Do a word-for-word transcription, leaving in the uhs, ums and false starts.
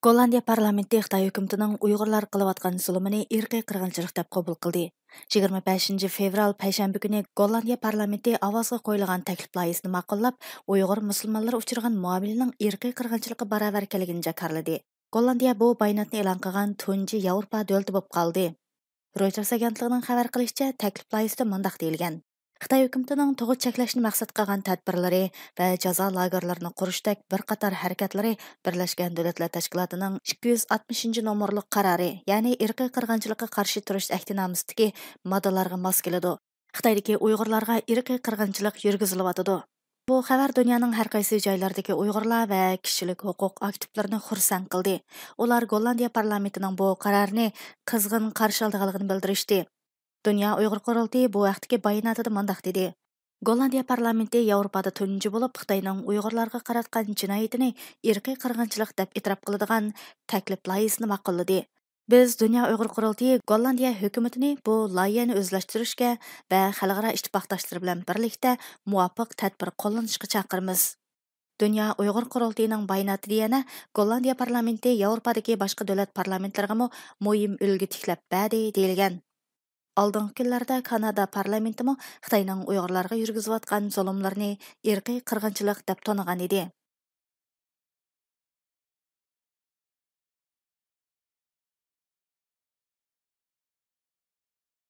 گوللاندىيە پارلامېنتى خىتاي ھۆكۈمىتىنىڭ ئۇيغۇرلارغا قىلىۋاتقان زۇلۇمىنى ئىرقىي قىرغىنچىلىق دەپ قوبۇل قىلدى. يىگىرمە بەشىنچى فېۋرال، پەيشەنبە كۈنى گوللاندىيە پارلامېنتى ئاۋازغا قويۇلغان تەكلىپ لايىھىسىنى ماقۇللاپ، ئۇيغۇر مۇسۇلمانلىرى ئۇچرىغان مۇئامىلىنىڭ ئىرقىي قىرغىنچىلىققا باراۋەركەنلىكىنى جاكارلىدى. گوللاندىيە بۇ باياناتنى ئېلان قىلغان تۇنجى ياۋروپا دۆلىتى بولۇپ قالدى. رويتېرس ئاگېنتلىقىنىڭ خەۋەر قىلىشىچە، تەكلىپ لايىھىسىدە مۇنداق دېيىلگەن: خىتاي ھۆكۈمىتىنىڭ تۇغۇت چەكلەشنى مەقسەت قىلغان تەدبىرلىرى ۋە جازا لاگېرلىرىنى قۇرۇشتەك بىر قاتار ھەرىكەتلىرى بىرلەشكەن دۆلەتلەر تەشكىلاتىنىڭ ئىككى يۈز ئاتمىشىنچى نومۇرلۇق قارارى، يەنى ئىرقىي قىرغىنچىلىققا قارشى تۇرۇش ئەھدىنامىسىدىكى ماددىلارغا ماس كېلىدۇ. خىتايدىكى ئۇيغۇرلارغا ئىرقىي قىرغىنچىلىق يۈرگۈزۈلۈۋاتىدۇ. بۇ خەۋەر دۇنيانىڭ ھەر قايسى جايلىرىدىكى ئۇيغۇرلار ۋە كىشىلىك ھوقۇق ئاكتىپلىرىنى خۇرسەن قىلدى. ئۇلار گوللاندىيە پارلامېنتىنىڭ بۇ قارارىنى قىزغىن قارشى ئالىدىغانلىقىنى بىلدۈرۈشتى. دۇنيا ئۇيغۇر قۇرۇلتىيى بۇ ھەقتىكى باياناتىدا مۇنداق دېدى: گوللاندىيە پارلامېنتى ياۋروپادا تۇنجى بولۇپ، خىتاينىڭ ئۇيغۇرلارغا قاراتقان جىنايىتىنى ئىرقىي قىرغىنچىلىق دەپ ئېتىراپ قىلىدىغان تەكلىپ لايىھىسىنى ماقۇللىدى. بىز، دۇنيا ئۇيغۇر قۇرۇلتىيى، گوللاندىيە ھۆكۈمىتىنى بۇ لايىھەنى ئۆزلەشتۈرۈشكە ۋە خەلقئارا ئىتتىپاقداشلىرى بىلەن بىرلىكتە مۇۋاپىق تەدبىر قوللىنىشقا چاقىرىمىز. دۇنيا ئۇيغۇر قۇرۇلتىيىنىڭ باياناتىدا يەنە، گوللاندىيە پارلامېنتى ياۋروپادىكى باشقا دۆلەت پارلامېنتلىرىغىمۇ مۇھىم ئۈلگە تىكلەپ بەردى، دېيىلگەن. ئالدىنقى كۈنلەردە كانادا پارلامېنتىمۇ خىتاينىڭ ئۇيغۇرلارغا يۈرگۈزۈۋاتقان زۇلۇملىرىنى ئىرقىي قىرغىنچىلىق دەپ تونۇغان ئىدى.